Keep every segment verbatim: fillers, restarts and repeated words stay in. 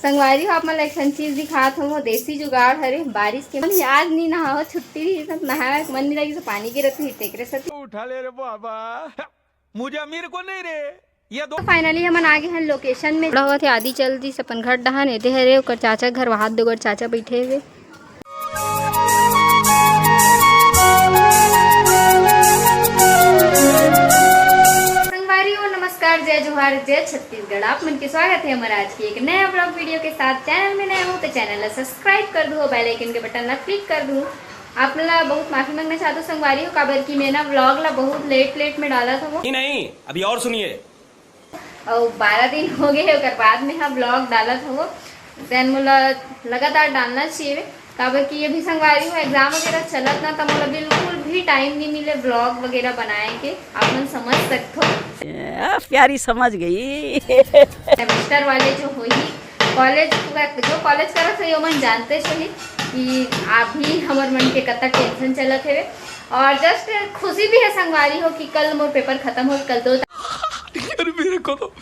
संगवारी हो, आप मन ला एक ठन चीज दिखात हवं, देसी जुगाड़ हरे, बारिश के मन आज नी नहाओ, छुट्टी रही त नहावे के मन नी लगी, तो पानी गिरत रही, तेकरे सेती। उठा ले रे बाबा, मुझे अमीर को नहीं रे, ये दो। तो finally हमन आ गे हन location में। बड़ा होवत हे आदि चल दिस अपन घर डहान, एदे हरे ओकर चाचा घर, वहां दो घर चाचा बैठे हुए। संगवारी हो, नमस्कार, जय जोहार, जय छत्तीसगढ़। आप मन के स्वागत है हमारे आज के एक नया vlog video के साथ। Channel में नए हो तो channel ला subscribe कर दो, bell icon के button ला click कर दो। आप ला बहुत माफी मांगना चाहता हूँ संगवारी हो, काबर कि मैं ना vlog ला बहुत late late में डालत हवं। नहीं, नहीं, अभी और सुनिए। अउ बारह दिन हो गए हे, ओकर बाद में हा vlog डालत हवं। Then मोला लगातार डालना चाहिए, काबर कि अभी संगवारी हो exam वगैरह चलत ना, त मोला बिल्कुल भी time नहीं मिले vlog वगैरह बनाए के, आप मन समझ सकथो। आ, प्यारी समझ गई। Semester वाले जो होही, college, जो college करत होही, ओमन जानते होही कि अभी हमर मन के कतक tension चलत हेवे। और just खुशी भी है संगवारी हो कि कल मोर paper खत्म हो, कल दो अरे मेरे को तो,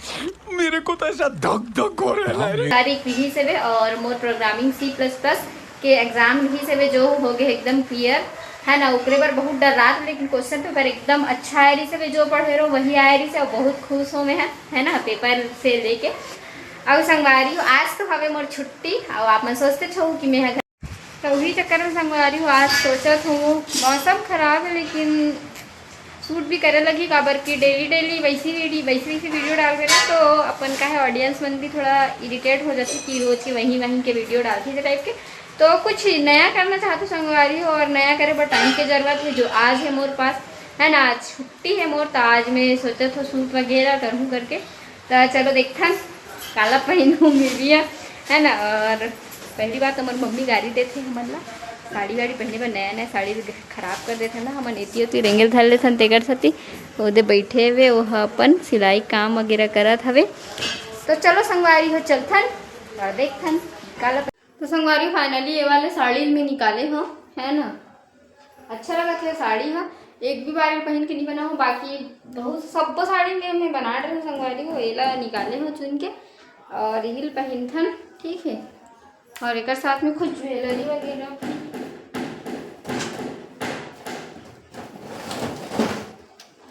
मेरे को तो ऐसा धक धक हो रहा है। तारीख रिहिस हवे और मोर programming C plus plus के exam रिहिस हवे, जो हो गए एकदम clear, है ना। ओकरे बर बहुत डर्रात, लेकिन question paper एकदम अच्छा आए रिहिस हवे, जो पढ़े रहो वही आए रिहिस हवे, बहुत खुश हो मैं, है, है ना, paper से लेके। अब संगवारी हो, आज तो हवे मोर छुट्टी, और आप मन सोचते हो कि मैं घर, तो वही चक्कर में संगवारी हो, आज सोचत हूँ, मौसम खराब है लेकिन shoot भी करे लगी, काबर कि daily daily वैसी वीडियो, वैसी वैसी video डाल रहे ना, तो अपन का है audience मन भी थोड़ा irritate हो जाते कि रोज के वही वही के video डालती है type के। तो कुछ नया करना चाहते संगवारी हो, और नया करे बर time के जरूरत है, जो आज है मोर पास, है ना, आज छुट्टी है मोर, तो आज मैं सोचत हूँ shoot वगैरह करूँ करके। तो चलो देखथन काला पहनू मिलिया, है ना। और पहली बात तो मोर मम्मी गारी देथे हमन ला, साड़ी वाड़ी पहने बर, नया नया साड़ी खराब कर देथे ना, हमन एती ओती रेंगेल धर लेथन, तेकर सेती ओदे बैठे हुए, वो ह अपन सिलाई काम वगैरह करत हवे। तो चलो संगवारी हो, चलथन और देखथन काला। तो संगवारी, finally ये वाले साड़ी में निकाले हो, है ना, अच्छा लगत हे साड़ी ह। एक भी बार भी पहन के नहीं बना हो, बाकी बहुत सब्बो साड़ी में मैं बना रहे संगवारी हो, एला निकाले हो चुन के और हिल पहनथन, ठीक है। और एक साथ में कुछ jewellery वगैरह,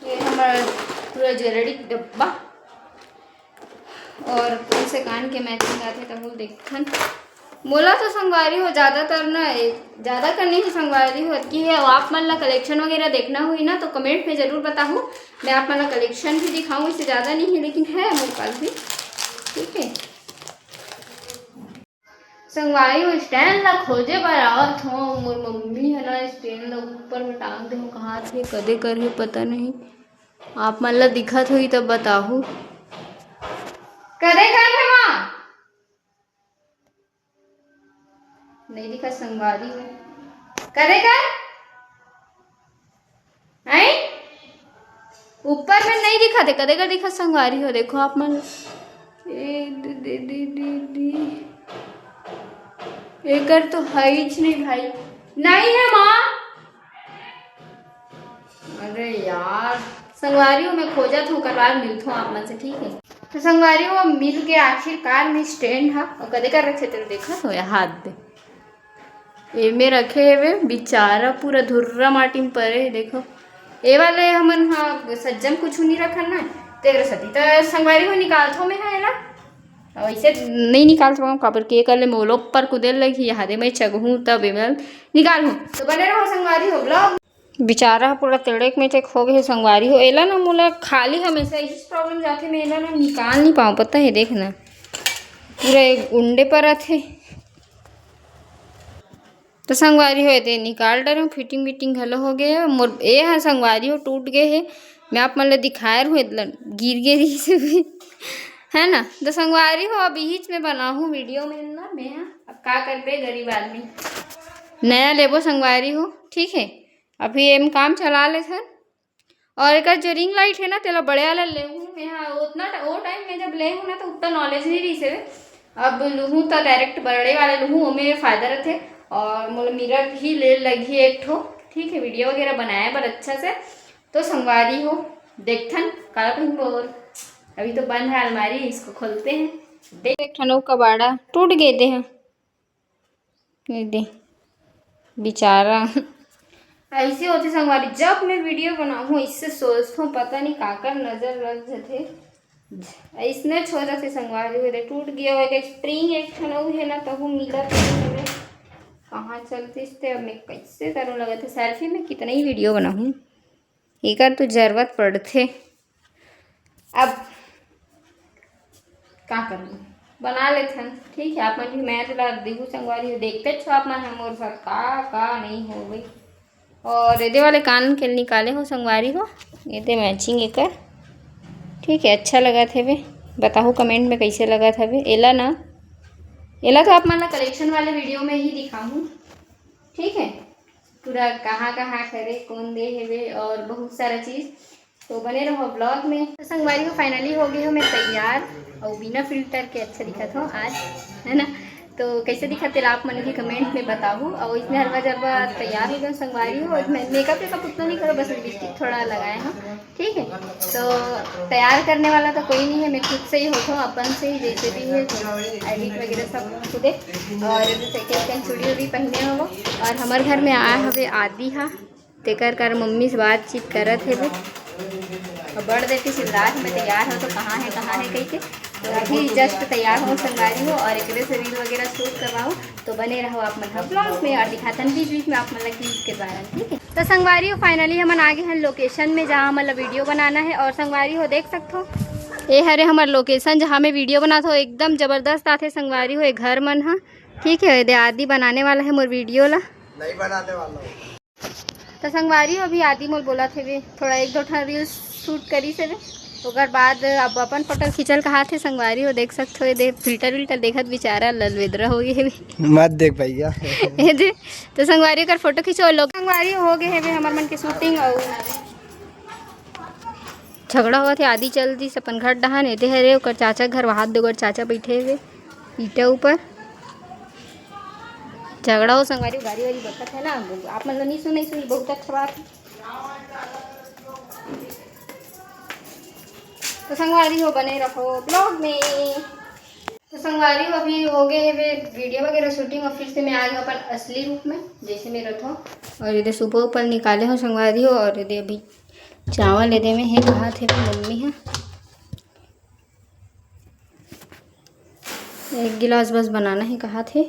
ये हमारा पूरा jewellery डब्बा। और कौन से कान के matching आथे, तब वो देखथन। मोला तो संगवारी हो, ज्यादातर ना, ए, ज्यादा कर नहीं संगवारी हो, कि है, आप मन ला collection वगैरह देखना हुई ना, तो comment में जरूर बताहू। मैं आप मन ला collection भी दिखाऊँ, इससे ज्यादा नहीं है, लेकिन है मोर पास भी, ठीक है। संगवारी हो, stand ला खोजे बर आवत हो, मोर मम्मी है ना, stand ला ऊपर में टांग दे हो, कहाँ थे, कदे कर है, पता नहीं। आप मन ला दिखत होही तब बताहू। कदे कर है माँ? नहीं दिखा संगवारी हो। कदे कर? हैं? ऊपर में नहीं दिखा दे, कदे कर दिखा संगवारी हो। देखो आप मन। ए, दे, दे, दे, दे, दे। एकर तो हईच नहीं भाई। नहीं है माँ। अरे यार, संगवारी हो, मैं खोजत हूँ, ओकर बाद मिलत हूँ आप मन से, ठीक है? तो संगवारी हो, मिल के आखिरकार में stand हा, और कदे कर रखे तेरे देखा तो ये हाथ दे, एमे रखे हेवे बेचारा, पूरा धुर्रा माटी में परे हे। देखो, ए वाले हमन हा सज्जम कुछ नहीं रखन ना, तेरे सती तो संगवारी हो निकालत हो मैं हा एला, और इसे नहीं निकालत हो, काबर के कर ले मोलो पर कुदेल लगी, यहाँ दे मैं चगहूँ तब एमन निकालहूँ। तो बने रहो संगवारी हो vlog। बेचारा ह पूरा तिड़ेक में चेक हो गए संगवारी हो। एला ना मोला खाली हमेशा यही problem जाथे, मैं एला ना निकाल नहीं पाऊँ, पता है, देख ना, पूरा एक उंडे पर आथे। तो संगवारी हो, एदे निकाल डरे हूँ, fitting fitting घलो हो गए हे। मोर ए ह संगवारी हो टूट गए हे, मैं आप मन ल दिखाए रहूँ, एदला गिर गए रही से भी, है ना। तो संगवारी हो, अब यही में बनाहूँ video में ना मैं ह। अब का करबे गरीब आदमी, नया लेबो संगवारी हो, ठीक है। अभी एम काम चला लेथन। और एकर जो ring light है ना, तेला बड़े वाला लेहूँ मैं हा। उतना ट-, वो time में जब लेहूँ ना, तो उतना knowledge नहीं रही से। अब लूहूँ तो direct बड़े वाला लूहूँ, ओमे फायदा रहथे। और मोला mirror भी ले लगही एक ठो, ठीक है, video वगैरह बनाए बर अच्छा से। तो संगवारी हो, देखथन काला पहिनबो। और अभी तो बंद है अलमारी, इसको खोलते हैं। देख, एक ठन अउ कबाड़ा टूट गे दे ह। ये दे, बेचारा। ऐसे होथे संगवारी, जब मैं वीडियो बनाहूँ, इससे सोचथों, पता नहीं काकर नजर लग जथे। ऐसने हो जाथे संगवारी, ये दे, टूट गया होगा। स्प्रिंग एक ठन अउ है ना, तहू मिलत नहीं हवे। कहाँ चलतिस ते, अब मैं कैसे करूँ? लगत हे सेल्फी में कितना ही वीडियो बनाहूँ, एकर तो जरूरत पड़थे। अब का करबो, बना लेथन। ठीक है, आप मन भी मैं ला देहू संगवारी हो, देखते छो आप मन ह मोर साथ का का नहीं होवे। और एदे वाले कान के निकाले हो संगवारी हो, एदे मैचिंग एकर। ठीक है, अच्छा लगत हवे, बताहू कमेंट में कैसे लगत हवे। एला ना, एला तो आप मन ला कलेक्शन वाले वीडियो में ही दिखाहूँ। ठीक है, पूरा कहाँ कहाँ खरे, कौन दे हेवे और बहुत सारा चीज। तो बने रहो ब्लॉग में। तो संगवारी हो, फाइनली हो गए हो मैं तैयार, और बिना फिल्टर के अच्छा दिखत हो आज, है ना? तो कैसे दिखत तेला आप मन भी कमेंट में बताहू। और इसमें हलवा जलवा तैयार हो गए संगवारी हो। और मैं मेकअप वेकअप उतना नहीं करो, बस लिपस्टिक थोड़ा लगाए हूँ। ठीक है, तो तैयार करने वाला तो कोई नहीं है, मैं खुद से ही होता हूँ, अपन से ही, जैसे भी है एडिट वगैरह सब खुदे। और सेकंड सेकंड चूड़ी उड़ी पहने हो। और हमारे घर में आए हवे आदि हा, तेकर कर मम्मी से बातचीत करत हे बे। और बड़ देखी शिवराज में तैयार हो तो कहाँ है, कहाँ है कह के। तो अभी जस्ट तैयार हो संगवारी हो, और एकरे से रील वगैरह शूट करवाओ। तो बने रहो आप मन ब्लॉग में, और दिखातन बीच बीच में आप मन ला क्लिप के बारे में, ठीक है? तो संगवारी हो, फाइनली हमन आ गए हैं लोकेशन में, जहाँ हमन ला वीडियो बनाना है। और संगवारी हो, देख सकत हो, ये हरे हमर लोकेशन, जहाँ मैं वीडियो बनात हो। एकदम जबरदस्त आथे संगवारी हो ये घर मन ह। ठीक है, ये दे आदि बनाने वाला है मोर वीडियो ला। नहीं बनाने वाला हूँ। तो संगवारी हो, अभी आदि मोल बोला थे बे, थोड़ा एक दो ठन रील्स शूट करी से बे। ओकर बाद अब अपन फोटो खींचल कहा थे संगवारी हो, देख सकत हो ये दे फिल्टर विल्टर देखत बेचारा ललवेदरा हो गए हे बे। मत देख भैया। ये दे, तो संगवारी ओकर फोटो खींचो लोग। संगवारी हो गए हे बे हमर मन के शूटिंग, और झगड़ा होवत हे, आदि चल दिस अपन घर डहान। एदे हरे ओकर चाचा घर, वहां दे ओकर चाचा बैठे हुए ईटा ऊपर। झगड़ा हो संगवारी, गाड़ी वाड़ी बरकत है ना, आप मन ला नहीं सुनाई सुनी, बहुत अच्छा बात है। तो संगवारी हो, बने रहो ब्लॉग में। तो संगवारी हो, अभी हो गए हे वीडियो वगैरह शूटिंग, और फिर से मैं आ गई हूँ अपन असली रूप में, जैसे मैं रहता हूँ। और ये दे सूपा ऊपर निकाले हो संगवारी हो, और ये दे अभी चावल ये दे में है, कहा थे मम्मी है, एक गिलास बस बनाना है, कहा थे।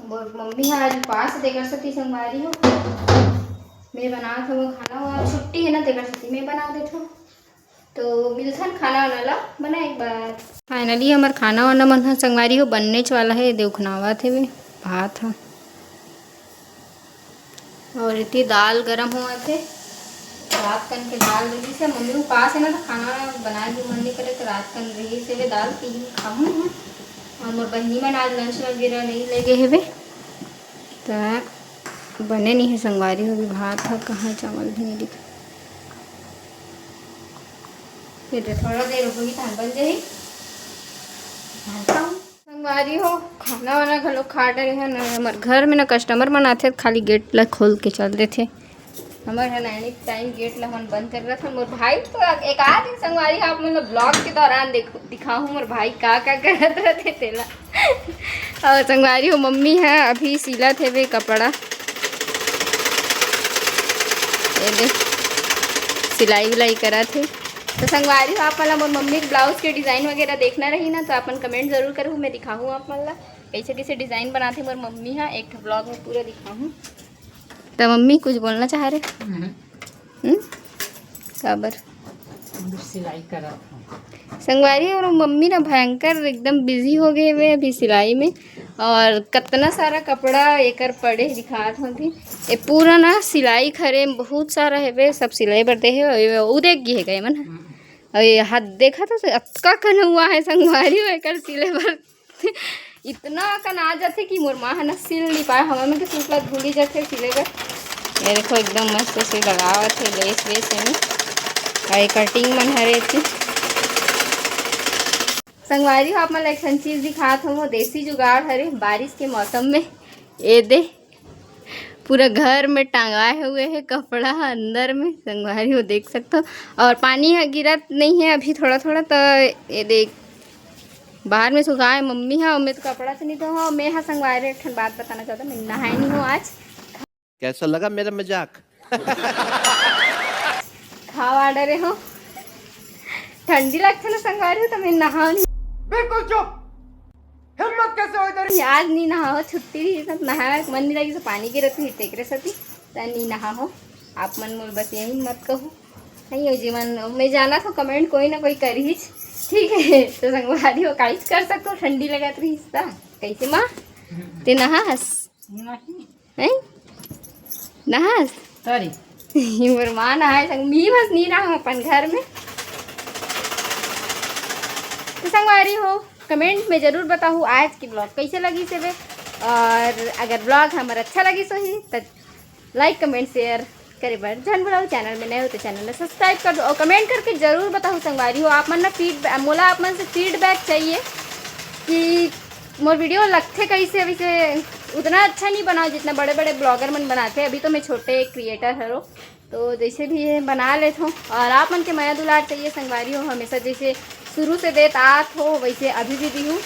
मोर मम्मी ह आज उपास हे, तेकर सेती संगवारी हो, मैं बनात हवं खाना। आज छुट्टी है ना, तेकर सेती मैं बना देत हवं। तो मिलथन खाना वाना ला बना एक बार। फाइनली हमर खाना वाना मन ह संगवारी हो बननेच वाला है। देवखनावा थे वे भात ह, और इति दाल गरम होवत हे। रात कन के दाल रहिस हे, मम्मी उपास है ना, तो खाना बनाए के मन नहीं करे, तो रात कन रहिस हे वे दाल, तीन खाहूँ हूँ। और मोर बहिनी मन आज लंच वगैरह नहीं ले गए हेवे, तो बने नहीं है संगवारी हो भी। भात ह कहाँ, चावल भी नहीं दिख। फिर थोड़ा देर होही, तहन बन जाही। संगवारी हो, खाना वाना घलो खा डरे हन। हमर घर में ना कस्टमर मन आथे, खाली गेट ला खोल के चल देथे। हमर ह ना एनी टाइम गेट ला हमन बंद कर रखन। मोर भाई तो एक आध दिन संगवारी हो, आप मन ला ब्लॉग के दौरान देख, दिखाहूँ मोर भाई का का करत रहथे तेला। और संगवारी हो, मम्मी ह अभी सिलत हेवे कपड़ा, ये दे सिलाई उलाई करत हे। तो संगवारी हो, आप मन ला मोर मम्मी के ब्लाउज के डिजाइन वगैरह देखना रही ना, तो अपन कमेंट जरूर करहू, मैं दिखाहूँ आप मन ला कैसे कैसे डिजाइन बनाथे मोर मम्मी हा। एक ठो ब्लॉग में पूरा दिखाहूँ। तो मम्मी कुछ बोलना चाह रहे? हम्म। हम्म? काबर? अभी सिलाई करत हूँ। संगवारी हो, मम्मी ना भयंकर एकदम बिजी हो गए हुए अभी सिलाई में, और कितना सारा कपड़ा एकर पड़े दिखात हों भी। ये पूरा ना सिलाई खरे में बहुत सारा हेवे, सब सिलाई बर दे हे। ये वो देख गए हे गए मन। हम्म। और ये हाथ देखा तो अतका कन हुआ है संगवारी हो एकर सिले बर। इतना कन आ जाथे कि मोर माँ ह ना सिल नहीं पाए, हमर मन के सूट ला धूली जाथे सिले बर। ये देखो एकदम मस्त से लगावत हे लेस वेस एमे, और ये कटिंग मन हरे एती। संगवारी हो, आप मन ला एक ठन चीज दिखात हूँ, वो देसी जुगाड़ हरे बारिश के मौसम में। ये दे पूरा घर में टंगाए हुए है कपड़ा अंदर में, संगवारी हो देख सकते हो। और पानी ह गिरत नहीं है अभी थोड़ा थोड़ा, तो ये देख बाहर में सुखाए मम्मी ह, मैं तो कपड़ा से नहीं धो हूँ। मैं ह संगवारी एक ठन बात बताना चाहता, मैं नहाए नहीं हूँ आज। कैसा लगा मेरा मजाक? खावा डरे हो, ठंडी लगथे ना संगवारी हो, तो मैं नहाओ नहीं। बिल्कुल चुप। हिम्मत कैसे हुई तेरी? आज नहीं नहाओ, छुट्टी रही, सब नहाए के मन नहीं लगी, तो पानी गिरत ही तेकरे सती, त नहीं नहाओ। आप मन मोर बस यही मत कहो, नहीं हो जीवन। मैं जाना तो कमेंट कोई ना कोई करी, ठीक है? तो संगवारी हो, काइच कर सकतो, ठंडी लगत रही ता। कैसे माँ, ते नहास? हैं? नहास? तरी मोर माँ नहाए संग, मी बस नहीं रहा अपन घर में। तो संगवारी हो, कमेंट में जरूर बताहू आज की ब्लॉग कैसे लगी से बे। और अगर ब्लॉग हमर अच्छा लगी सो ही तो लाइक कमेंट शेयर करे बर झन भुलाओ। चैनल में नए हो तो चैनल ला सब्सक्राइब कर दो और कमेंट करके जरूर बताहू संगवारी हो। आप मन ना फीडबैक, मोला आप मन से फीडबैक चाहिए कि मोर वीडियो लगथे कैसे। वैसे उतना अच्छा नहीं बनाओ जितना बड़े बड़े ब्लॉगर मन बनाथे। अभी तो मैं छोटे क्रिएटर हरो, तो जैसे भी ये बना लेत हूँ। और आप मन के मया दुलार चाहिए संगवारी हो, हमेशा जैसे शुरू से देत आत हो वैसे अभी भी दी हूँ।